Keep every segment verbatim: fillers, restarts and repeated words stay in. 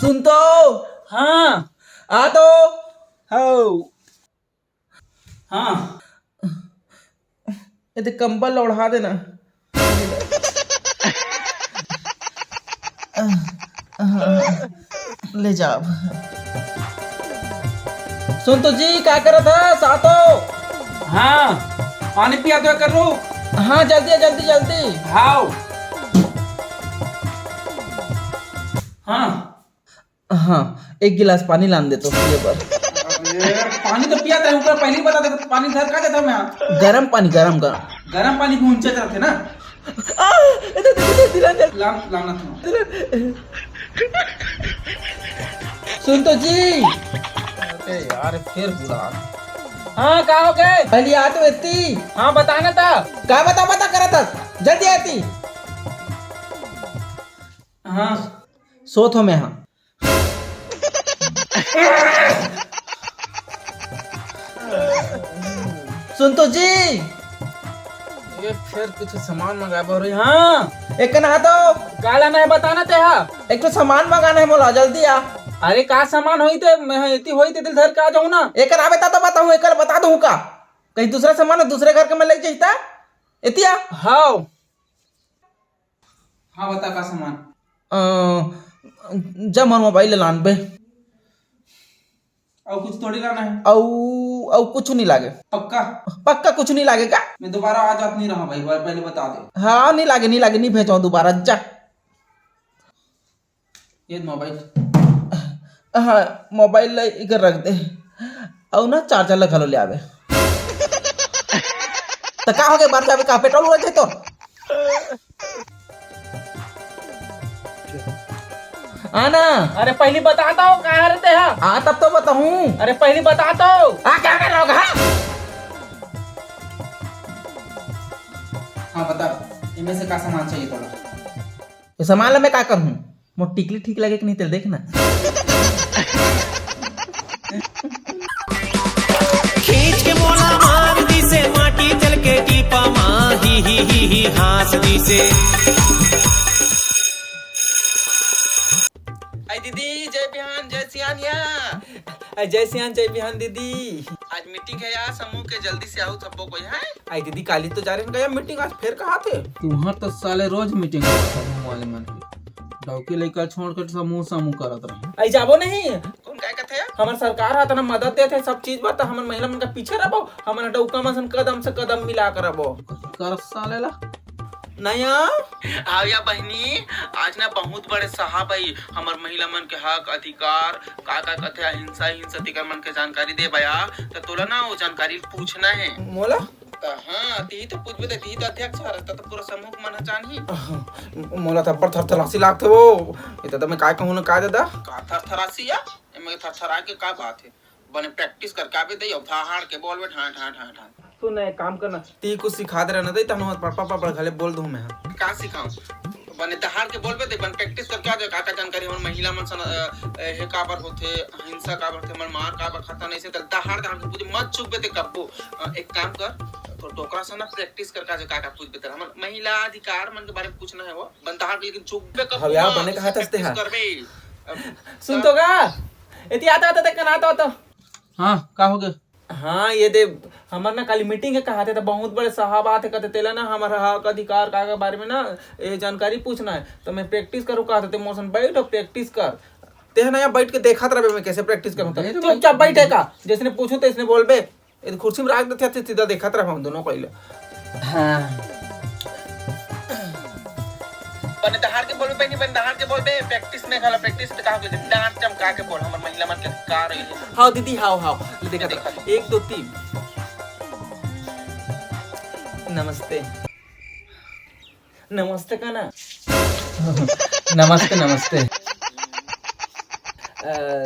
सुन तो। हाँ। आ तो। हौ। हाँ। ये तो कंबल ओढ़ा देना। ले जाओ। सुन तो जी, का करत हस? आ तो। हाँ, पानी पिया तो कर लो। हाँ, जल्दी, जल्दी, जल्दी। हाव। हाँ। हाँ, एक गिलास पानी लान दे तो पिए बर। अरे, पानी तो पिया था, ऊपर पहले ही बता देता, पानी धर का देता मैं? गरम पानी, गरम, गरम। गरम पानी भी ऊंचे तरफ है ना? आ, इधर, इधर, इधर, दिला दे। लान, लाना था। सुन तो जी। अरे यार, फिर बुला। हाँ, का हो गए? पहले आ तो इतनी। हाँ, बता ना था। का बता, बता करत हस? जल्दी आती। हाँ। सोत हो मैं, हाँ। सुन तो जी। ये फिर कुछ सामान मंगाबो रे। हाँ। एक ना तो। का लाना है, बताना ते हा। एक तो सामान मंगाना है मोला, जल्दी आ। अरे का सामान होई ते, मैं इतनी होई ते दिल धर के आ जाऊँ ना। एक आवे ता तो बताऊँ, एक बता दूँ का? कहीं दूसरा सामान है, दूसरे घर के मैं लेके जाता। इतिया। हाव। हाँ, बता का सामान? अ, जा मोर मोबाइल लान बे। अउ कुछ थोड़ी लाना है। अउ, अउ कुछ नहीं लागे। पक्का? पक्का कुछ नहीं लागे का? मैं दोबारा आ जात नहीं रहा भाई, भाई पहले बता दे। हाँ, नहीं लागे, नहीं लागे, नहीं भेजो दोबारा, जा। ये मोबाइल। हाँ, मोबाइल ला इकर रख दे। अउ ना चार्जर ला घलो ले आवे। तो का हो गए, बाहर जावे का, पेट्रोल उड़त है तो? आना। अरे पहली बता तो, का रहते हा? आ, तब तो बताऊं। अरे पहली बता तो। आ, क्या कर रहा होगा? हाँ, बता, इनमें से का सामान चाहिए तोला? तो सामान ला मैं का करहूँ? मोर टिकली ठीक लगे कि नहीं, तेल देख ना। खींच के मोला मार दिसे माटी जल के टीपा मा, ही, ही, ही, ही, हाँस दिसे। आई दीदी, जय बिहान, जय सियानिया। आई जय सियान, जय बिहान दीदी। आज मीटिंग है यार, समूह के, जल्दी से आओ सबो कोई, हैं? आई दीदी, काली तो जा रहे हैं यार मीटिंग, आज फिर कहाँ थे? तुम्हार तो साले रोज मीटिंग होता है समूह वाले मन के। डौकी लइका छोड़ के समूह, समूह करत रहे। आई जाबो नहीं। कौन काय कथे? हमर सरकार हा तना मदद देथे सब चीज बर, त हमन महिला मन के पीछे रहबो, हमन डौका मन सन कदम से कदम मिला के रहबो। कर साले ला। नया। आओ या बहिनी, आज ना बहुत बड़े साहब आई, हमर महिला मन के हक, अधिकार, का का कथे, अहिंसा, हिंसा, तिकर मन के जानकारी दे बया, त तोला ना वो जानकारी पूछना है। मोला? त हाँ, तिही तो पूछबे, त तिही तो अध्यक्ष हरस, त तो पूरा समूह के मन ह जानही। मोला तो अब्बड़ थरथरासी लागथे वो। ए त मैं काय कहूँ ना, काय दादा? का थरथरासी या? एमे थरथरा के का बात है? बने प्रैक्टिस करके आबे दई, अब धाहाड़ के बोलबे, ढां, ढां, ढां, ढां। तू ना एक काम करना, ती कुछ सिखा दे रहना दे, तहन पापा पापा घले बोल दूं मैं। का सिखाऊं? बने दहाड़ के बोलबे, देख, बन प्रैक्टिस करके आ जाए, का का जानकारी हमर महिला मन सन, अ, अ, हे काबर होथे, हिंसा काबर होथे, हमर मार काबर खाता नहीं से, त दहाड़ दहाड़ के पूछ, मत चुकबे ते कब्बो। अ, एक काम कर, तो डोकरा से ना प्रैक्टिस करके आ जाए, का का पूछबे तेरा, हमर महिला अधिकार मन के बारे में पूछना है वो, बन दहाड़ के, लेकिन चुकबे कब्बो हाँ यार, मत, बने कहा था प्रैक्टिस ते हाँ। करबे। अब सुन तो का, एती आता, आता, देख, कना आता, आता। हाँ, का हो गया? हाँ, ये दे, हमर ना काली मीटिंग है, कहा थे, तो बहुत बड़े साहब आते, कहते, "तेला ना हमर हक अधिकार का के बारे में ना ये जानकारी पूछना है।" तो मैं प्रैक्टिस करूँ, कहा थे, "मोर संग बैठ और प्रैक्टिस कर।" ते है ना, यहाँ बैठ के देखत रहबे, मैं कैसे प्रैक्टिस करूँ। तो अरे तो चुपचाप बैठ है का, जैसने पूछू, तैसने बोलबे। ये कुर्सी में रख देते, सीधा देखत रहबे हम दोनों पहले। हाँ। बने दहाड़ के बोलबे, बहनी, बने दहाड़ के बोलबे, प्रैक्टिस में खाला, प्रैक्टिस में कहा, डांट चमका के बोल, हमर महिला मन के अधिकार है। हाँ दीदी, हाँ, हाँ, ले देखा देखा। एक, दो, तीन। नमस्ते। नमस्ते का ना? नमस्ते, नमस्ते। अ,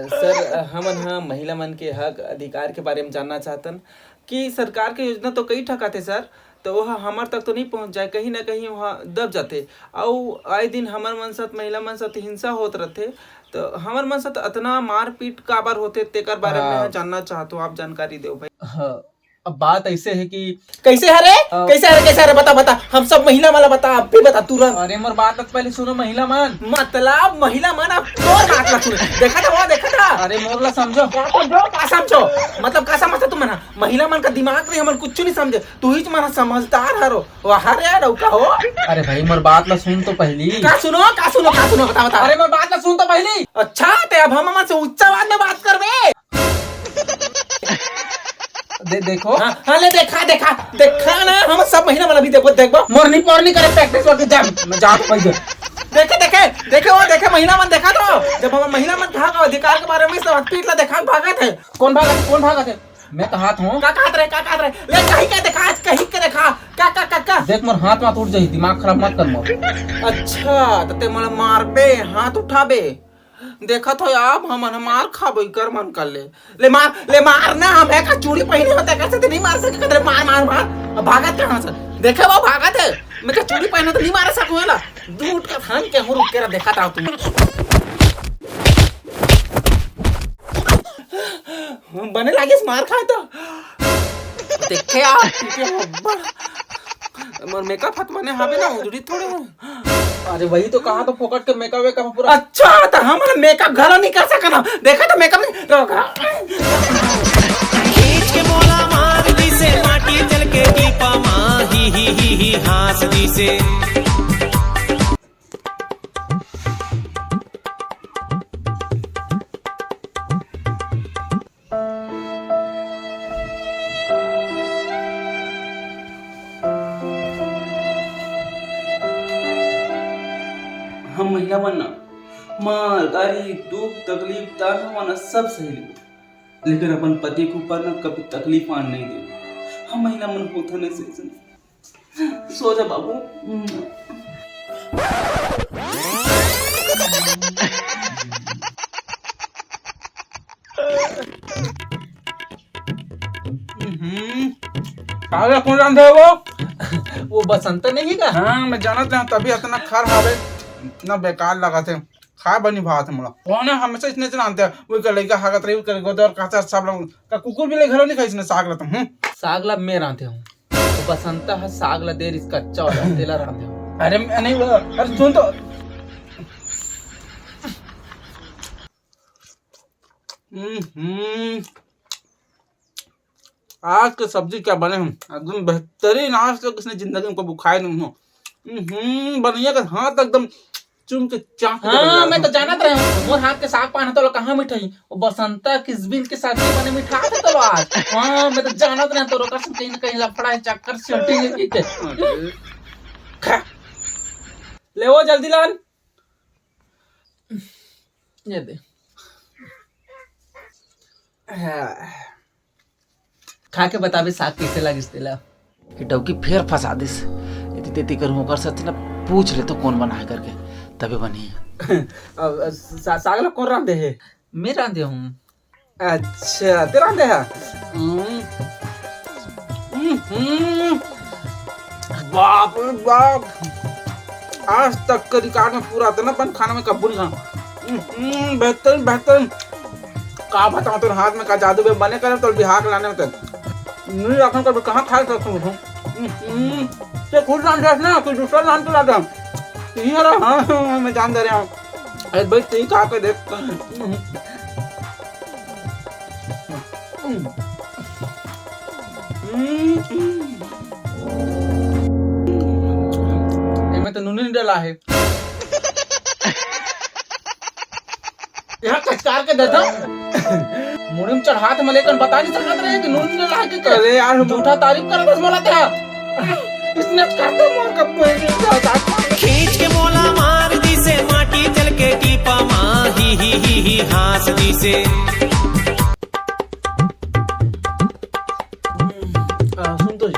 सर, अ, हमन ह महिला मन के हक अधिकार के बारे में जानना चाहतन कि सरकार के योजना तो कई ठक आथे सर, तो वह हमर तक तो नहीं पहुंच जाए, कहीं ना कहीं वह दब जाथे। अउ आए दिन हमर मन साथ, महिला मन साथ हिंसा होत रथे, तो हमर मन साथ अतना मारपीट काबर होथे, तेकर बारे में हाँ। मैं जानना चाहत हूँ, आप जानकारी देव भाई। हाँ, अब बात ऐसे है कि कैसे हरे? अ, कैसे हरे? कैसे हरे? बता, बता। हम सब महिला वाला बता, आप भी बता तुरंत। अरे मोर बात तो पहले सुनो, महिला मन। मतलब महिला मन, अब तोर बात ला सुनो। देखा था वो, देखा था। अरे मोर ला समझो। का समझो? का समझो? मतलब का समझता तुम मन? महिला मन का दिमाग नहीं, हमन कुछ नहीं समझे। तू ही मन समझदार हरो। वाह रे, डौका हो। अरे भाई, मोर बात ला सुन तो पहली। का सुनो, का सुनो, का सुनो? बता, बता। अरे मोर बात ला सुन तो पहली। अच्छा, ते अब हम मन से उच्च आवाज में बात करबे। दे, देखो। हाँ, हाँ, ले देखा, देखा, देखा ना, हम सब महिला मन अभी देखबो, देखबो। मोर नहीं, मोर नहीं करे प्रैक्टिस करके जा, मैं जा तो भाई। देखे, देखे, देखे वो, देखे महिला मन, देखा तो, जब हम महिला मन कहा का अधिकार के बारे में सब पीठ ला देखा भागत है। कौन भागत है? कौन भागत है? मैं कहा था। का कहत रहे, का कहत रहे? ले कहीं के देखा, आज कहीं के देखा, का, का, का, का? देख मोर हाथ वाथ उठ जाही, दिमाग खराब मत कर मोर। अच्छा, तो ते मोला मारबे, हाथ उठाबे। देखत हो आप, हमन ह मार खाबो, इकर मन कर ले। ले मार, ले मार ना, हम एका चूड़ी पहिने होते, कैसे ते नहीं मार सके, कहते, "मार, मार, मार।" अब भागत कहाँ से? देखे वो भागत है, मैं का चूड़ी पहिने तो नहीं मार सकूँ, है ना? दूर का थान के हूँ, रुक के रह, देखत रहो तुम। बने लागिस मार खाए तो। देखे आप, पीटे हो बड़। मोर मेकअप हत बने हावे ना, उधरी थोड़े हो। अरे वही तो कहा, तो फोकट के मेकअप वेकअप पूरा। अच्छा, तो हम मेकअप घलो नहीं कर सकना। देखा तो मेकअप नहीं, तो का? खींच के मोला मार दिसे, माटी जल के दीपा मा, ही, ही, ही, ही, हाँस दिसे। हम महिला मन ना मार, गारी, दुख, तकलीफ, ताना, वाना सब सही लेबो, लेकिन अपन पति के ऊपर ना कभी तकलीफ आन नहीं देबो। हम महिला मन होथन ऐसे, ऐसे। सो जा बाबू। हम्म। काला कौन रांधे वो? वो बसंत नहीं है का? हाँ, मैं जानत रहा, तभी इतना खर हावे, इतना बेकार लगा थे। खाए बनी भात है मोला। कौन है हमेशा इसने रांधते हैं? वो का लइका हागत रही, वो का गोदर काचा सब लोग। का कुकुर भी ले घरों नहीं खाई इसने साग ला तुम, हम्म? साग ला मैं रांधे हूँ। वो बसंता है, साग ला दे रिस कच्चा वाला, तेला रांधे हूँ। अरे मैं नहीं बोला। अरे सुन तो। हम्म। आज के सब्जी क्या बने हम, एकदम बेहतरीन। आज तक इसने जिंदगी में कभी खाए नहीं हूँ। हम्म, बढ़िया का हाथ एकदम चुम के चाट के हाँ, बना मैं तो रहा हूँ। जानत रहे हूँ, मोर हाथ के साग पान तो लो कहाँ मिठाई, वो बसंता किसबिन के साथ बने मिठा था तो आज। हाँ, मैं तो जानत रहे तो रोका से कहीं ना कहीं लफड़ा है, चक्कर सेटिंग है की के। अरे। खा। ले वो जल्दी लान। ये दे। हाँ। खा के बताबे साग कैसे लागिस तेला। ये डौकी फेर फंसा दिस। एती तेती करूँ ओकर साथ ना पूछ ले तो कौन बना है करके, तबे बनी। अब सा-, साग ला कौन रांधे है? मैं रांधे हूँ। अच्छा, ते रांधे है? हम्म। हम्म। हम्म, बाप रे बाप, आज तक के रिकॉर्ड में पूरा इतना बन खाना में कब्बू नहीं खाना। हम्म, बेहतरीन, बेहतरीन। का बताऊं, तोर हाथ में का जादू बे, बने करे तो बिहार के लाने में तो नहीं रखन कर कहाँ खा सकता हूँ। हम्म, ते खुद रांधे ना, तू दूसरा रांध के लाता। ये रहा, हाँ, हाँ, मैं जान दे रहा हूँ। अरे भाई, तू ही खा के देख। हम्म। हम्म। एमे तो नून नहीं डला है। यहाँ कचकार के देता। मुड़ी में चढ़ा हाथ में लेकर बता नहीं सकत रहे कि नून नहीं डला है कि अरे यार, हम झूठा तारीफ कर बस बोला था। इसने कर दे मोर का कोई नहीं जाता। खींच के मोला मार दिसे, माटी चल के टीपा मा ही ही ही ही हाँस दिसे। आ, सुन तो जी।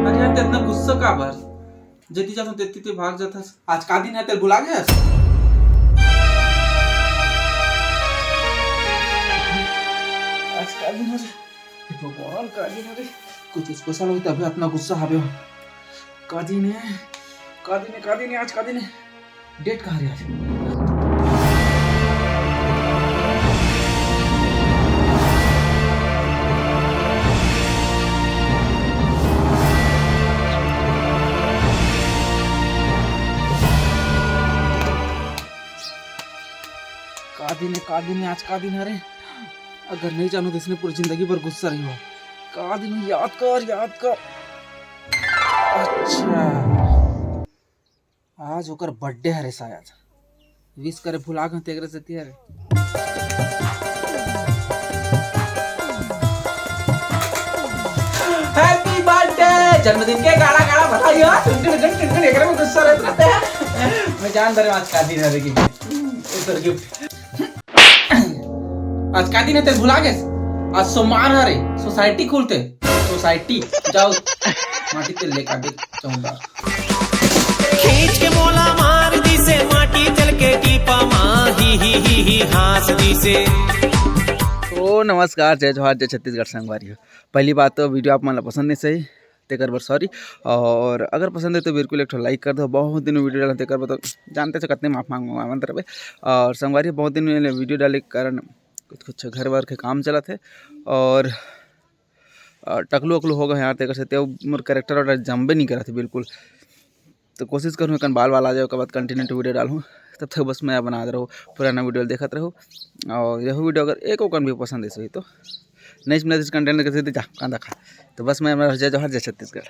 अरे यार, ते इतना गुस्सा का बर? जदी जाथन तेती ते भाग जाथस। आज का दिन है, तेल भुला गयस? आज का दिन है रे? हे भगवान, का दिन है रे? कुछ स्पेशल होई तभी इतना गुस्सा हवे हो। का दिन है? का दिन है? का दिन है? आज का दिन है? डेट कहाँ रे आज? का दिन है, का दिन है, आज का दिन है रे? अगर नहीं जानू तो इसने पूरी जिंदगी भर गुस्सा रही हो। का दिन है, याद कर, याद कर। अच्छा, आज ओकर बर्थडे हरे शायद, विश करे भुला गए तेकरे सेती हरे। हैप्पी बर्थडे, जन्मदिन के गाड़ा गाड़ा बधाई हो। टुन टुन टुन टुन टुन, एकरे में गुस्सा रहत रहते हैं। मैं जान दे रहा हूँ आज का दिन हरे कि उतर गिफ्ट। आज का दिन है, तेल भुला गए? आज सोमवार हरे, सोसाइटी खुलते। सोसाइटी जाओ, माटी तेल लेकर दे चौंदा। खींच के मोला मार दिसे, माटी चल के टीपा मा ही ही ही ही हाँस दिसे। तो नमस्कार, जय जोहार, जय छत्तीसगढ़ संगवारी हो। पहली बात तो वीडियो आप मन ला पसंद नहीं सही, तेकर बर सॉरी। और अगर पसंद है तो बिल्कुल एक ठो लाइक कर दो। बहुत दिन वीडियो डाला, तेकर बर तो जानते हो कितने माफ मांग मांगत रहे। और संगवारी, बहुत दिन में वीडियो डाले के कारण कुछ कुछ घर वर के काम चलत है और, अ, टकलू अकलू हो गए यार, तेकर से ते मोर कैरेक्टर वाला जमबे नहीं करत है बिल्कुल। तो कोशिश करूँ कन बाल वाल आ जाए, ओकर बाद कंटिन्यू वीडियो डालूँ। तब तक बस मैं बना रहो, पुराना वीडियो देखत रहो। और यह वीडियो अगर एक ओकन भी पसंद है सही तो नेक्स्ट मिनट कंटेंट कैसे जा कांदा खा। तो बस मैं जय जोहार, जय छत्तीसगढ़।